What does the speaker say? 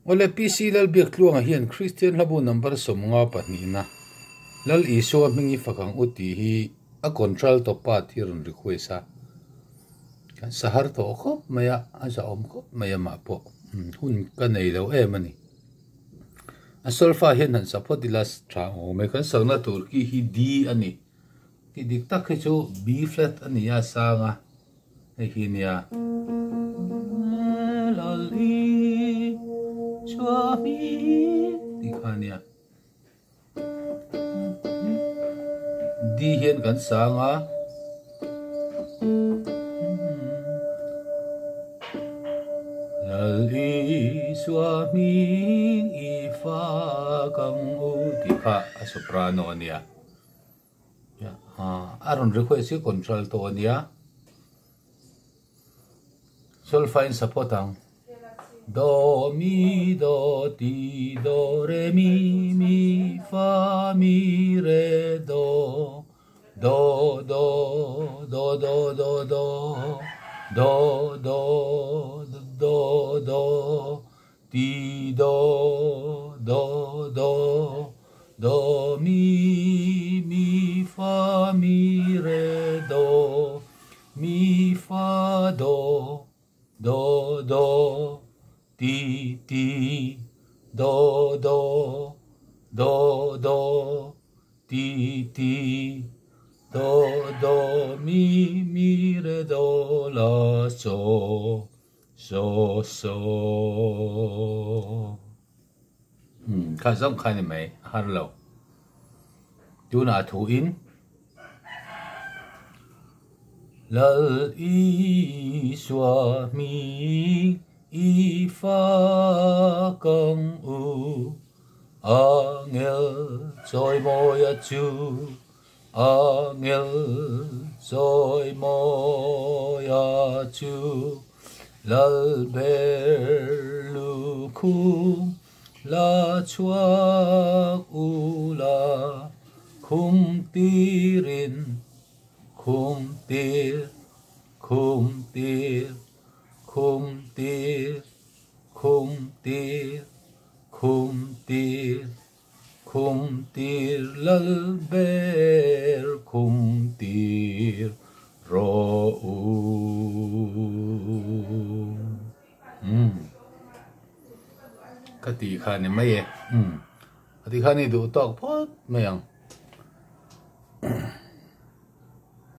Awle PC Lalbiaktluanga hian Kristian hlabu number 52na Lal Isua hming i fak ang u tih hi a contralto part hi a rawn request a. Kan sa har tawh khawp mai a, a zahawm khawp mai a mah pawh hun ka nei lo em a ni. A solfa hian han sa phawt ila tha ang awm e. Kan sakna tur ki hi D a ni. Tih dik tak hi chu B flat a ni a sang a, hei hi nia. Tih kha a nia. D hian kan sang a. Lal Isua hming i fak ang u tih kha a soprano a nia. A rawn request hi contralto a nia. Solfa in support ang. Do mi do ti do re mi mi fa mi re do do do do do do do do do do do ti do do do do mi mi fa mi re do mi fa do do do ti ti do do do do ti ti do do mi mi re do la so so so Hmm kha zawng kha ni mai a har lo tunah thu in Lal Isua hming i fak ang u Angel chawimawi a chu Angel chawimawi a chu Lal ber lukhum la chhuak u la khum tirin khum tir khum tir khum tir khum tir khum tir Khum tir lal ber khum tir rawh u. Umm. Ka tih kha ni mai e. Umm. Ka tih kha ni duh tawk phawt mai ang.